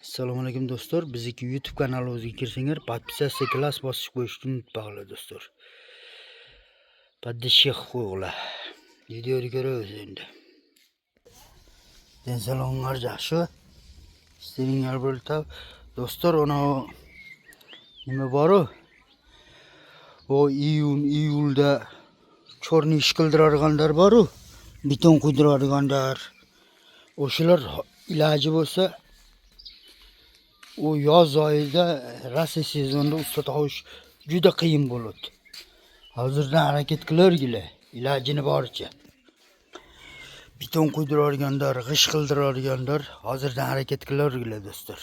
Assalomu alaykum do'stlar. Bizniki YouTube kanalimizga kirsanglar, подписаться класс bosib qo'yishni unutmanglar do'stlar. Подписчик qo'yg'lar. Videoni ko'ramiz endi. Densaloqlar yaxshi. Ishlaringlar bo'ldi. Do'stlar, ona nima bor-u? O iyun, iyulda chorni ish qildiradiganlar bor-u, beton quydiradiganlar. O'shalar iloji bo'lsa u yoz oyida rosa sezonda usta topish juda qiyin bo'ladi. Hozirdan harakat qilavergilar, ilojini boricha. Beton quydiradiganlar, g'isht qildiradiganlar hozirdan harakat qilavergilar do'stlar.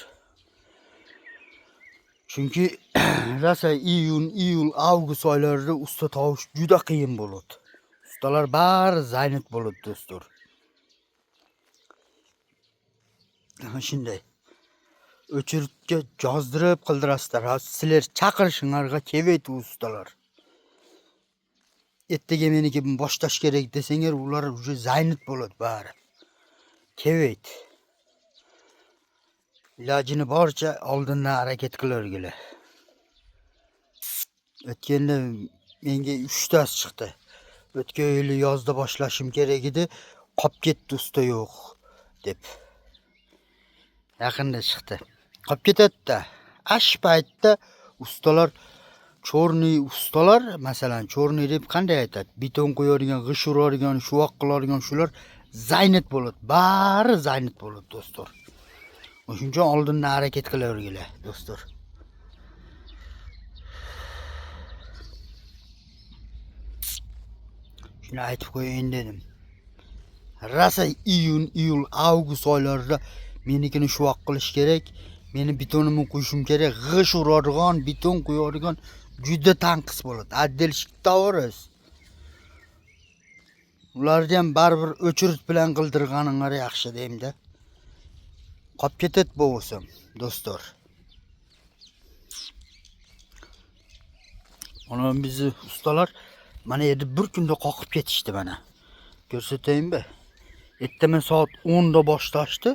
Chunki rosa iyun, iyul, avgust oylarida usta topish juda qiyin bo'ladi. Ustalar bari zaynat bo'ladi do'stlar. Mana shunday. O'chirtga yozdirib qildirasizlar. Hozir sizlar chaqirishinglarga kelmaydi ustalar. Ertaga meniki boshlash kerak desanglar, ular уже zaynat bo'ladi bari. Kelmaydi. Ilojini boricha oldindan harakat qilavergilar. O'tganda menga 3 tasi chiqdi. O'tgan yili yozda boshlashim kerak edi, qolib ketdi usta yo'q deb. Yaqinda chiqdi. Qolib ketadi-da. Ash paytda ustalar, chorniy ustalar, masalan, chorniy deb qanday aytadi? Beton qo'yadigan, g'isht uradigan, shuvoq qiladigan shular zaynat bo'ladi. Bari zaynat bo'ladi do'stlar. O'shuning uchun oldindan harakat qilavergilar do'stlar. Shuni aytib qo'yayin dedim. Rosa iyun, iyul, avgust oylarida menikini shuvoq qilish kerak. Meni betonimni quyishim kerak. G'isht uradigan, beton quyadigan juda tanqis bo'ladi. Отделщик tovarız. Ularni ham baribir o'chirt bilan qildirganinglar yaxshi deyimda. Qolib ketadi bo'lsam, do'stlar. Mana bizni ustalar mana yerda bir kunda qoqib ketishdi mana. Ko'rsatayinmi? Ertaman soat 10 da boshlashdi.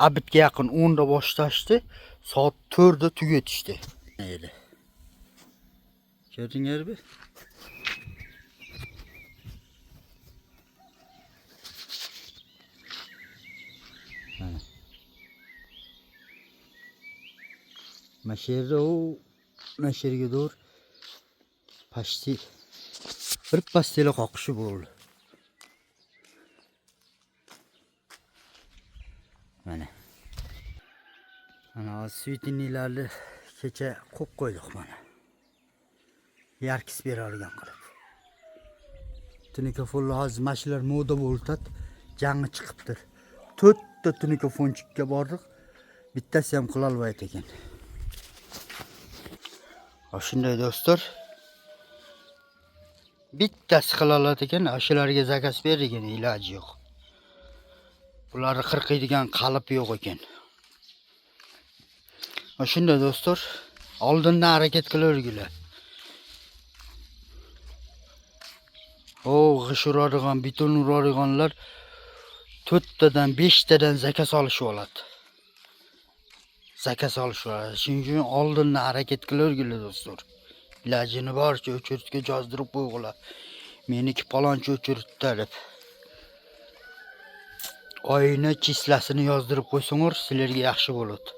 Abidga yaqin 10 da boshlashdi. Soat 4 da tugatishdi. Edi. Ko'rdingizmi? Mana. Mana shu yerda u mana shu yerga to'g'ri pasti bir pastela qoqishi bo'ldi. Mana. Mana hozir svitiniylarni kecha qo'yib qo'ydik mana. Yarkis beradigan qilib. Tunikafonlar hozir mana shular moda bo'ldi. Yangi chiqibdir. 4 ta tunikafonchikka bordik. Bittasi ham qila olmaydi ekan. Shunday do'stlar. Bittasi qila oladi ekan, shularga zakaz bergan iloji yo'q. Bularni qirqiydigan qalip yo'q ekan. Shunday do'stlar, oldindan harakat qilavergilar. O g'isht uradigan, beton uradiganlar 4 tadan, 5 tadan zakaz olishib oladi. Zakaz olishib oladi. Shuning uchun oldindan harakat qilavergilar do'stlar. Ilojini boricha o'chirtga yozdirib qo'yg'lar. Meniki palonchi o'chirtda deb. Oyini chislasini yozdirib qo'ysanglar, sizlarga yaxshi bo'ladi.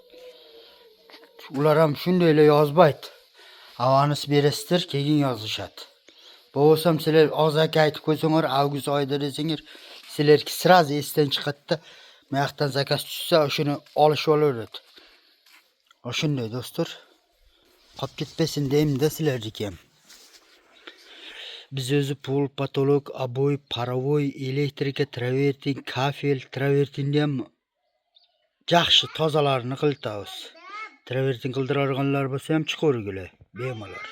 Ular ham shundayla yozmaydi. Avans berasizlar, keyin yozishadi. Bo'lsam sizlar og'zaki aytib qo'ysanglar, avgust oyida desanglar, sizlarki sразу esdan chiqadi-da, bu yoqdan zakaz tushsa, o'shani olishib olaveradi. Shunday do'stlar. Qolib ketmasin deyim-da sizlarniki ham. Biz o'zi pol, patolog, oboy, parovoy, elektrika, travertin, kafel, travertinni ham yaxshi tozalarini qiltamiz. Travertin qildiradiganlar bo'lsa ham chiqavergilar, bemalol.